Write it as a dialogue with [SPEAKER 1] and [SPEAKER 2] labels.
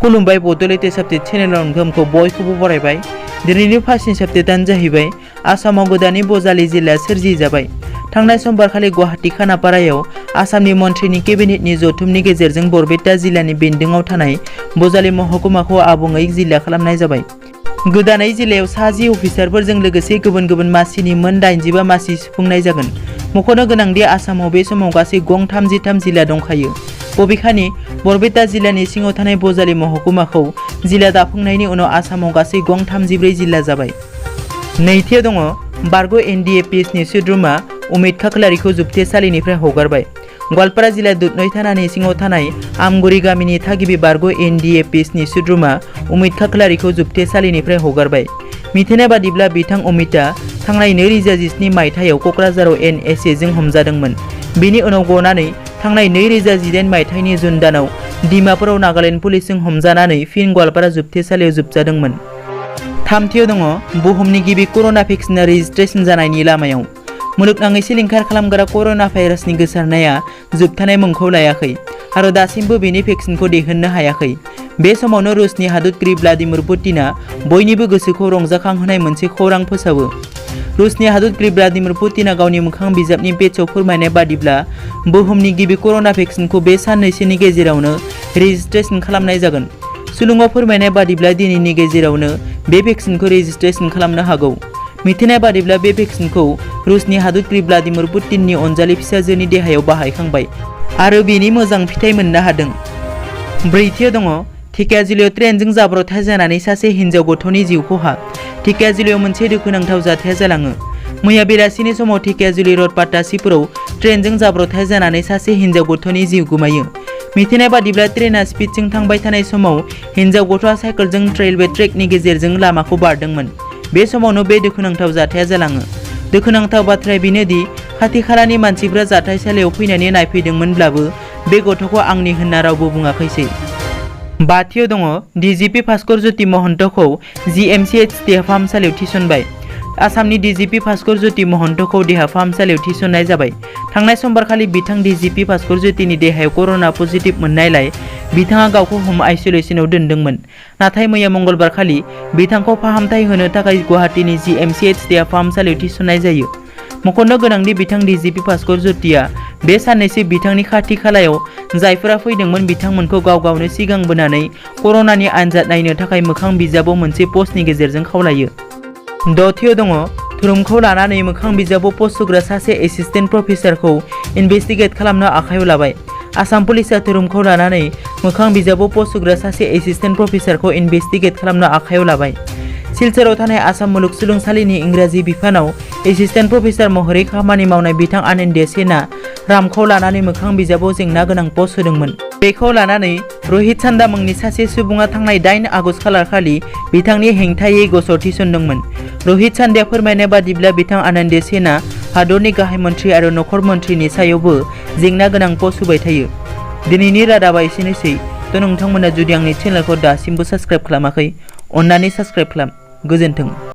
[SPEAKER 1] खुलुमबाय बड' latest update चेनेलाव नोंथांखौ बयखौबो बरायबाय। दिनैनि फार्स्ट आपडेटआनो जाहैबाय आसामाव गोदानै बजालि जिल्ला सोरजिजाबाय। थांनाय समबारखालि गुवाहाटी खानापारायाव आसामनि मन्थ्रिनि केबिनेटनि जथुमनि गेजेरजों बरपेटा जिल्लानि बेन्दोंआव थानाय बजालि महकुमाखौ आबुङै जिल्ला खालामनाय जाबाय। गोदानै जिल्लायाव सा 10 अफिसारफोरजों लोगोसे गुबुन गुबुन मासिनि मोन 85 मासि सुफुंनाय जागोन। मख'नो गोनांदि आसामाव बे समाव गासै गं 33 जिल्ला दंखायो। बबेखानि बरपेटा जिल्लानि सिङाव थानाय बजालि महकुमाखौ जिल्ला दाफुंनायनि उनाव आसामाव गासै गं 34 जिल्ला जाबाय। नैथियाव दङ बारग' NDA-PSनि सोद्रोमा अमित खाख्लारिखौ जोबथेसालिनिफ्राय हगारबाय। गवालपारा जिल्ला दुधनৈ थानानि सिङाव थानाय आमगुरि गामिनि थागिबि बारग' NDA-PSनि सोद्रोमा अमित खाख्लारिखौ जोबथेसालिनिफ्राय हगारबाय। मिथिनाय बादिब्ला बिथां अमितआ थांनाय 2017 मायथाइयाव क'क्राझाराव NSA जों हमजादोंमोन। बेनि उनाव गनानै थांनाय 2018 मायथाइनि जुन दानाव डिमापुराव नागालेन्ड पुलिसजों हमजानानै फिन गवालपारा जोबथेसालियाव जोबजादोंमोन। थामथियाव दङ बुहुमनि गिबि कर'ना भेक्सिनआ रेजिस्ट्रेसन जानायनि लामायाव। मुलुगनाङै सिलिंखार खालामग्रा कर'ना भाइरासनि गोसारनाया जोबथानाय मुंखौ लायाखै आरो दासिमबो बेनि भेक्सिनखौ दिहुननो हायाखै। बे समावनो रुसनि हादोरगिरि व्लादिमिर पुतिनआ बयनिबो गोसोखौ रंजाखांहोनाय मोनसे खौरां फोसावो। रुसनि हादोरगिरि व्लादिमिर पुतिनआ गावनि मोखां बिजाबनि पेजआव फोरमायनाय बादिब्ला बुहुमनि गिबि कर'ना भेक्सिनखौ बे साननैसोनि गेजेरावनो रेजिस्ट्रेसन खालामनाय जागोन। सुलुङाव फोरमायनाय बादिब्ला दिनैनि गेजेरावनो बे भेक्सिनखौ रेजिस्ट्रेसन खालामनो हागौ। मिथिनाय बादिब्ला बे भेक्सिनखौ रुसनि हादोरगिरि व्लादिमिर पुतिननि अनजालि फिसाजोनि देहायाव बाहायखांबाय आरो बेनि मोजां फिथाइ मोननो हादों। ब्रैथियाव दङ धेकियाजुलियाव ट्रेनजों जाब्रबथाय जानानै सासे हिनजाव गथ'नि जिउ खहा। धेकियाजुलियाव मोनसे दुखुनांथाव जाथाया जालाङो। मैया बेलासिनि समाव धेकियाजुलि रड पाटासिपुराव ट्रेनजों जाब्रबथाय जानानै सासे हिनजाव गथ'नि जिउ गोमायो। मिथिनाय बादिब्ला ट्रेनआ स्पिडजों थांबाय थानाय समाव हिनजाव गथ'आ साइकेलजों रेलवे ट्रेकनि गेजेरजों लामाखौ बारदोंमोन। बे समावनो बे दुखुनांथाव जाथाया जालाङो। दुखुनांथाव बाथ्राया बेनोदि खाथि खालानि मानसिफ्रा जाथायसालियाव फैनानै नायफैदोंमोनब्लाबो बे गथ'खौ आंनि होनना रावबो बुङाखैसै। बाथियाव दङ DGP भास्कर ज्योति महन्तखौ GMCH देहा फाहामसालियाव थिसनबाय। आसामनि DGP भास्कर ज्योति महन्तखौ देहा फाहामसालियाव थिसननाय जाबाय। थांनाय समबारखालि बिथां DGP भास्कर ज्योतिनि देहायाव कर'ना पजिटिभ मोननायलाय बिथाङा गावखौ हम आइसोलेसनाव दोनदोंमोन। नाथाय मैया मंगलबारखालि बिथांखौ फाहामथाय होनो थाखाय गुवाहाटीनि GMCH देहा फाहामसालियाव थिसननाय जायो। मख'नो गोनांदि बिथां DGP भास्कर ज्योतिया बे साननैसो बिथांनि खाथि खालायाव जायफोरा फैदोंमोन बिथांमोनखौ गाव गावनो सिगांबोनानै कर'नानि आनजाद नायनो थाखाय मोखां बिजाबाव मोनसे पस्टनि गेजेरजों खावलायो। दथियाव दङ धोरोमखौ लानानै मोखां बिजाबाव पस्ट होग्रा सासे एसिस्टेन्ट प्रफेसारखौ इनभेस्टिगेट खालामनो आखायाव लाबाय। आसाम पुलिसआ धोरोमखौ लानानै मोखां बिजाबाव पस्ट होग्रा सासे एसिस्टेन्ट प्रफेसारखौ इनभेस्टिगेट खालामनो आखायाव लाबाय। सिलचराव थानाय आसाम मुलुगसोलोंसालिनि इंराजि बिफानाव एसिस्टेन्ट प्रफेसार महरै खामानि मावनाय बिथां आनन्द सेनआ रामखौ लानानै मोखां बिजाबाव जेंना गोनां पस्ट होदोंमोन। बेखौ लानानै रहित सान्दा मुंनि सासे सुबुङा थांनाय 8 आगस्ट खालारखालि बिथांनि हेंथायै गसर थिसनदोंमोन। रहित सान्दाया फोरमायनाय बादिब्ला बिथां आनन्द सेनआ हादरनि गाहाय मन्थ्रि आरो नखर मन्थ्रिनि सायावबो जेंना गोनां पस्ट होबाय थायो। दिनैनि रादाबा एसेनोसै। नोंथांमोना जुदि आंनि चेनेलखौ दासिमबो साबस्क्राइब खालामाखै अन्नानै साबस्क्राइब खालाम। गोजोन्थों।